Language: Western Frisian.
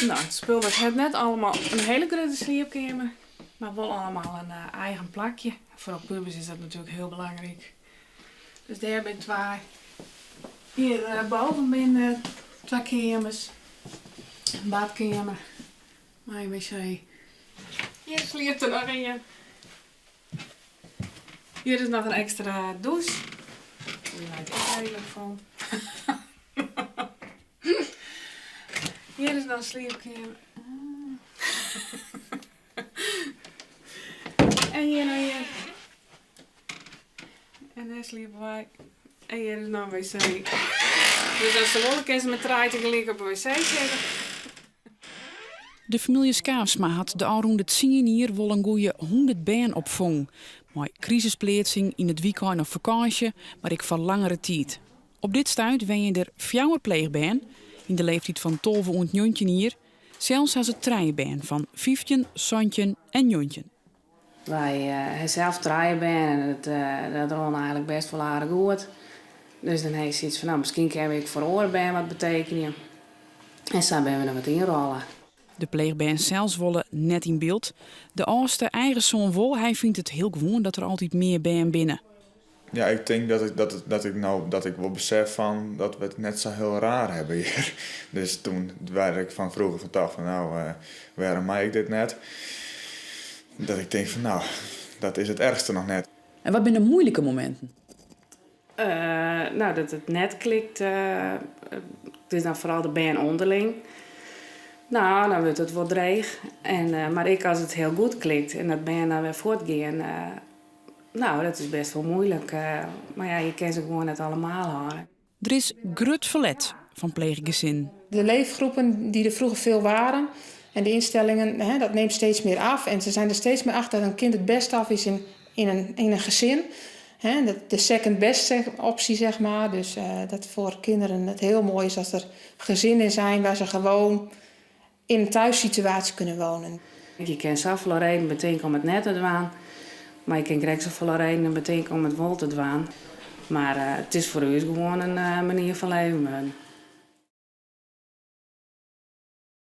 No, it spul dat hat net allemal in hiele grutte sliepkeamer, mar wol allemal in eigen plakje. Foaral pubers is dat natuerlik hiel belangryk. Dus dêr binne twa. Hjir boven binne twa keamers. In badkeamer mei in wc. Hjir sliept der noch ien. Hjir is noch in ekstra dûs. Dy leit ek reedlik fol. Hjir is noch in sliepkeamer. En hjir noch ien. En dêr sliepe wy. En hjir is noch in wc. Dus as se wolle, kinne se mei trije tegelyk op 'e wc sitte. De famylje Skaafsma hat de ôfrûne tsien jier wol in goeie 100 bern opfongen. Mei krisispleatsing yn it wykein of fakânsje, mar ek foar langere tiid. Op dit stuit wenje der fjouwer pleechbern yn de leeftyd fan 12 oant 19 jier. Sels ha se trije bern fan 15, 17 en 19. Wy ha sels trije bern en dat rûn eigenlik bêst wol aardich goed. Dus dan ha je sayts fan, no, miskien kinne we ek foar oare bern wat betekenje. En sa binne we der wat ynrolle. De pleechbern sels wolle net yn byld. De âldste eigen soan wol, hy fynt it hiel gewoan dat der altyd mear bern binne. Ja, ik tink dat ik, dat, dat ik no, dat ik wol besef fan dat we it net sa hiel raar hawwe hjir. Dus toen waard ik fan froeger fan tocht fan no, wêrom mei ik dit net? Dat ik tink fan no, dat is it erchste noch net. En wat binne de moeilike mominten? No, dat it net klikt, it is dan foaral de bern ûnderling. No, dan wurdt it wol dreech. En, mar ek as it hiel goed klikt en dat bern dan wer fuortgean, no, dat is bêst wol muoilik. Mar ja, je kinne se gewoan net allemaal hâlde. Der is grut ferlet fan pleechgesinnen. De leefgroepen die er vroeger veel waren en de instellingen, hè, dat neemt steeds meer af. En ze zijn er steeds meer achter dat een kind het best af is in een gezin. Hè, de second best optie, zeg maar. Dus dat voor kinderen het heel mooi is als er gezinnen zijn waar ze gewoon in een thuissituatie kunnen wonen. Je kin safolle redenen betinke om it net te dwaan, mar je kin krekt safolle redenen betinke om it wol te dwaan. Mar it is foar ús gewoan in manier fan leven wurden.